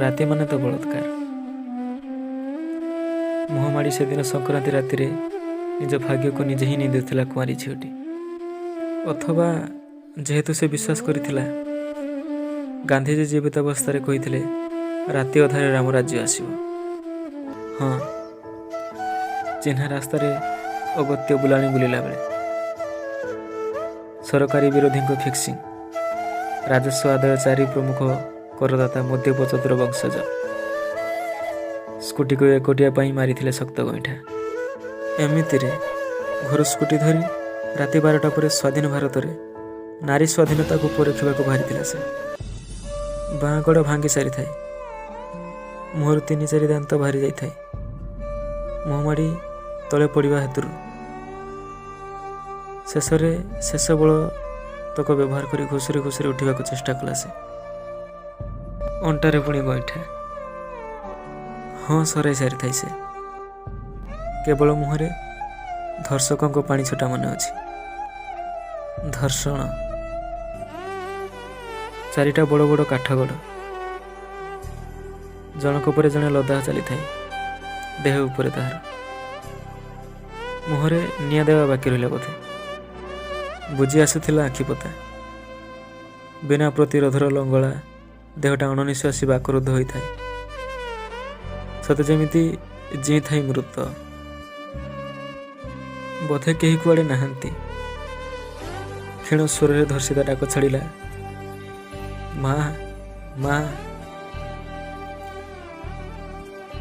ରାତି ମାନେ ତ ବଳାତ୍କାର। ମୁହଁ ମାଡ଼ି ସେଦିନ ସଂକ୍ରାନ୍ତି ରାତିରେ ନିଜ ଭାଗ୍ୟକୁ ନିଜେ ହିଁ ନିନ୍ଦୁଥିଲା କୁଆଁରୀ ଝିଅଟି। ଅଥବା ଯେହେତୁ ସେ ବିଶ୍ୱାସ କରିଥିଲା, ଗାନ୍ଧିଜୀ ଜୀବିତାବସ୍ଥାରେ କହିଥିଲେ, ରାତି ଅଧାରେ ରାମରାଜ୍ୟ ଆସିବ। ହଁ, ଚିହ୍ନା ରାସ୍ତାରେ ଅଗତ୍ୟ ବୁଲାଣି ବୁଲିଲା ବେଳେ ସରକାରୀ ବିରୋଧୀଙ୍କ ଫିକ୍ସିଂ, ରାଜସ୍ୱ ଆଦାୟ, ଚାରି ପ୍ରମୁଖ କରଦାତା ମଦ୍ୟପ ଚତୁର ବଂଶଜ, ସ୍କୁଟିକୁ ଏକୁଟିଆ ପାଇଁ ମାରିଥିଲେ ଶକ୍ତ ଗଇଁଠା। ଏମିତିରେ ଘରୁ ସ୍କୁଟି ଧରି ରାତି 12ଟା ପରେ ସ୍ୱାଧୀନ ଭାରତରେ ନାରୀ ସ୍ୱାଧୀନତାକୁ ପରଖିବାକୁ ବାହାରିଥିଲା ସେ। ବାଁ ଗୋଡ଼ ଭାଙ୍ଗି ସାରିଥାଏ, ମୁହଁରୁ ତିନି ଚାରି ଦାନ୍ତ ବାହାରି ଯାଇଥାଏ ମୁହଁ ମାଡ଼ି ତଳେ ପଡ଼ିବା ହେତୁରୁ। ଶେଷରେ ଶେଷ ବଳ ତକ ବ୍ୟବହାର କରି ଘୁଷୁରି ଘୁଷୁରି ଉଠିବାକୁ ଚେଷ୍ଟା କଲା ସେ। ଅଣ୍ଟାରେ ପୁଣି ଗଇଁଠା। ହଁ, ସରାଇ ସାରିଥାଏ ସେ। କେବଳ ମୁହଁରେ ଧର୍ଷକଙ୍କ ପାଣି ଛଟା ମନେ ଅଛି। ଧର୍ଷଣ। ଚାରିଟା ବଡ଼ ବଡ଼ କାଠଗଡ଼, ଜଣକ ପରେ ଜଣେ ଲଦା ଚାଲିଥାଏ ଦେହ ଉପରେ ତାହାର। ମୁହଁରେ ନିଆଁ ଦେବା ବାକି ରହିଲା ବୋଧେ। ବୁଜି ଆସୁଥିଲା ଆଖିପତା। ବିନା ପ୍ରତିରୋଧର ଲଙ୍ଗଳା ଦେହଟା ଅଣନିଶ୍ୱାସୀ ବାକରୁଦ୍ଧ ହୋଇଥାଏ, ସତେ ଯେମିତି ଜିଇଁଥାଏ ମୃତ। ବୋଧେ କେହି କୁଆଡ଼େ ନାହାନ୍ତି। କ୍ଷୀଣ ସ୍ୱରରେ ଧର୍ଷିତା ଡାକ ଛାଡ଼ିଲା, ମା, ମା।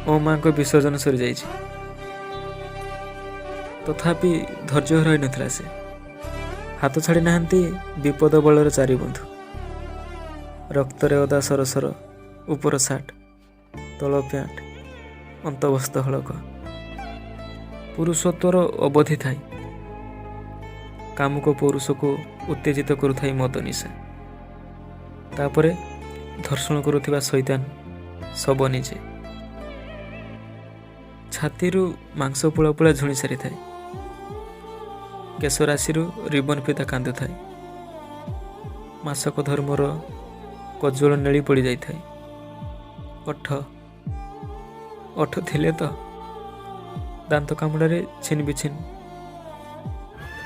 ଓ ମାଙ୍କ ବିସର୍ଜନ ସରିଯାଇଛି। ତଥାପି ଧୈର୍ଯ୍ୟ ହରାଇ ନଥିଲା ସେ। ହାତ ଛାଡ଼ି ନାହାନ୍ତି ବିପଦ ବଳରେ ଚାରି ବନ୍ଧୁ। ରକ୍ତରେ ଓଦା ସରସର ଉପର ସାର୍ଟ, ତଳ ପ୍ୟାଣ୍ଟ, ଅନ୍ତବସ୍ତ ହଳକ। ପୁରୁଷତ୍ୱର ଅବଧି ଥାଏ। କାମୁକ ପୌରୁଷକୁ ଉତ୍ତେଜିତ କରୁଥାଏ ମଦ ନିଶା। ତାପରେ ଧର୍ଷଣ କରୁଥିବା ଶୈତାନ ଶବ ନିଜେ। ଛାତିରୁ ମାଂସ ପୁଳା ପୁଳା ଝୁଣି ସାରିଥାଏ। କେଶରାଶିରୁ ରିବନ ଫିତା କାନ୍ଦୁଥାଏ। ମାସକ ଧର୍ମର କଜ୍ଜଳ ନେଳି ପଡ଼ିଯାଇଥାଏ। ଓଠ, ଓଠ ଥିଲେ ତ ଦାନ୍ତ କାମୁଡ଼ାରେ ଛିନ୍ ବିଛିନ୍।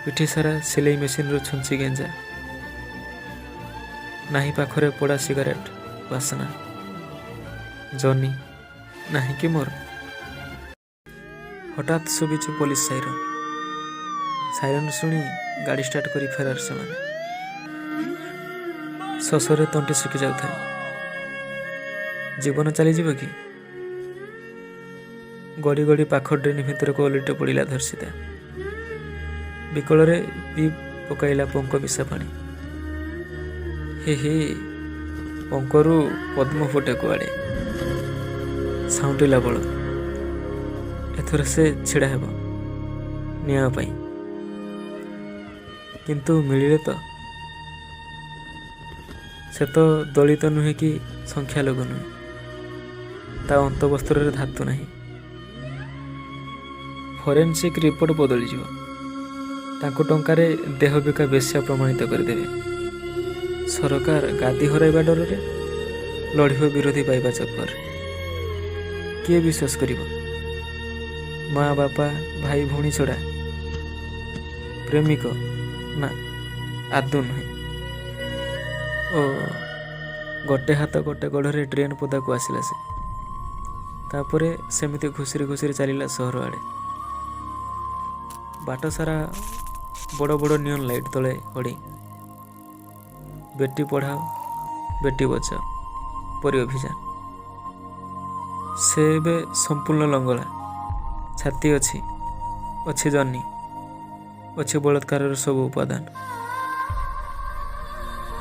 ପିଠି ସାରା ସିଲେଇ ମେସିନ୍ର ଛୁଞ୍ଚି ଗେଞ୍ଜା। ନାହିଁ ପାଖରେ ପୋଡ଼ା ସିଗାରେଟ୍ ବାସ୍ନା। ଜନି ନାହିଁ କି ମୋର? ହଠାତ୍ ଶୁଭିଛି ପୋଲିସ ସାଇରନ୍। ସାଇରନ୍ ଶୁଣି ଗାଡ଼ି ଷ୍ଟାର୍ଟ କରି ଫେରାର ସେମାନେ। ଶୋଷରେ ତଣ୍ଟି ଶୁଖି ଯାଉଥାଏ। ଜୀବନ ଚାଲିଯିବ କି? ଗଡ଼ି ଗଡ଼ି ପାଖ ଡ୍ରେନ୍ ଭିତରକୁ ଓଲଟି ପଡ଼ିଲା ଧର୍ଷିତା। ବିକଳରେ ପିଇ ପକାଇଲା ପଙ୍କ ମିଶା ପାଣି। ହେ ହେ, ପଙ୍କରୁ ପଦ୍ମ ଫୁଟେ କୁଆଡ଼େ। ସାଉଁଟିଲା ବଳ। ଏଥର ସେ ଛିଡ଼ା ହେବ ନ୍ୟାୟ ପାଇଁ। କିନ୍ତୁ ମିଳିଲେ ତ? ସେ ତ ଦଳିତ ନୁହେଁ କି ସଂଖ୍ୟାଲଘୁ ନୁହେଁ। ତା ଅନ୍ତବସ୍ତ୍ରରେ ଧାତୁ ନାହିଁ। ଫରେନ୍ସିକ୍ ରିପୋର୍ଟ ବଦଳିଯିବ। ତାଙ୍କୁ ଟଙ୍କାରେ ଦେହ ବିକା ବେଶ୍ୟା ପ୍ରମାଣିତ କରିଦେବେ। ସରକାର ଗାଦି ହରାଇବା ଡରରେ ଲଢ଼ିବ ବିରୋଧୀ ପାଇବା ଚକ୍କରରେ। କିଏ ବିଶ୍ୱାସ କରିବ? ମା, ବାପା, ଭାଇ, ଭଉଣୀ ଛଡ଼ା ପ୍ରେମିକ? ନା, ଆଦୌ ନୁହେଁ। ଓ ଗୋଟେ ହାତ ଗୋଟେ ଗୋଡ଼ରେ ଡ୍ରେନ୍ ପଦାକୁ ଆସିଲା ସେ। ତାପରେ ସେମିତି ଘୁଷୁରି ଘୁଷୁରି ଚାଲିଲା ସହର ଆଡ଼େ। ବାଟ ସାରା ବଡ଼ ବଡ଼ ନିଅନ୍ ଲାଇଟ୍ ତଳେ ହୋର୍ଡ଼ିଂ, ବେଟି ପଢ଼ାଓ ବେଟି ବଚାଓ ପରି ଅଭିଯାନ। ସେ ଏବେ ସମ୍ପୂର୍ଣ୍ଣ ଲଙ୍ଗଳା। ଛାତି ଅଛି, ଅଛି ଜହ୍ନି, ଅଛି ବଳାତ୍କାରର ସବୁ ଉପାଦାନ।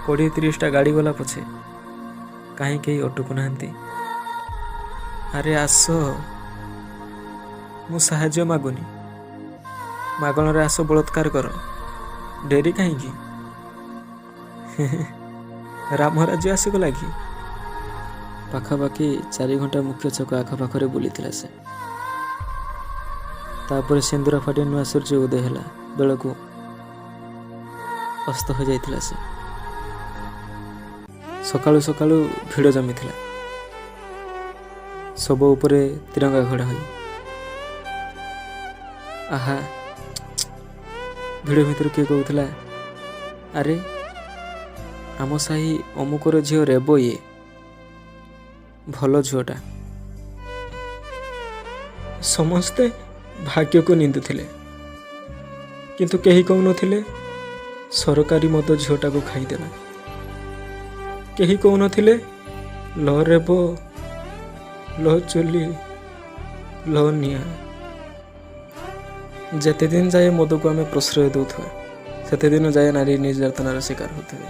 20-30ଟା ଗାଡ଼ି ଗଲା ପଛେ କାହିଁ କେହି ଅଟକୁ ନାହାନ୍ତି। ଆରେ ଆସ, ମୁଁ ସାହାଯ୍ୟ ମାଗୁନି, ମାଗଣାରେ ଆସ, ବଳାତ୍କାର କର, ଡେରି କାହିଁକି? ରାମରାଜ୍ୟ ଆସିଗଲା କି? ପାଖାପାଖି 4 ଘଣ୍ଟା ମୁଖ୍ୟ ଛକ ଆଖପାଖରେ ବୁଲିଥିଲା ସେ। ତାପରେ ସିନ୍ଦୁର ଫାଟି ନୂଆ ସୂର୍ଯ୍ୟ ଉଦୟ ହେଲା ବେଳକୁ ଅସ୍ତ ହୋଇଯାଇଥିଲା ସେ। ସକାଳୁ ସକାଳୁ ଭିଡ଼ ଜମିଥିଲା। ଶବ ଉପରେ ତିରଙ୍ଗା ଘୋଡ଼ା ହୋଇ। ଆହା, ଭିଡ଼ ଭିତରୁ କିଏ କହୁଥିଲା, ଆରେ ଆମ ସାହି ଅମୁକର ଝିଅ ରେବ, ଇଏ ଭଲ ଝିଅଟା। ସମସ୍ତେ ଭାଗ୍ୟକୁ ନିନ୍ଦୁଥିଲେ, କିନ୍ତୁ କେହି କହୁନଥିଲେ ସରକାରୀ ମଦ ଝିଅଟାକୁ ଖାଇଦେଲା। କେହି କହୁନଥିଲେ ଲ ରେବ, ଲ ଚୁଲି, ଲ ନିଆଁ। ଯେତେଦିନ ଯାଏ ମଦକୁ ଆମେ ପ୍ରଶ୍ରୟ ଦେଉଥିବା, ସେତେଦିନ ଯାଏ ନାରୀ ନିର୍ଯାତନାର ଶିକାର ହେଉଥିବେ।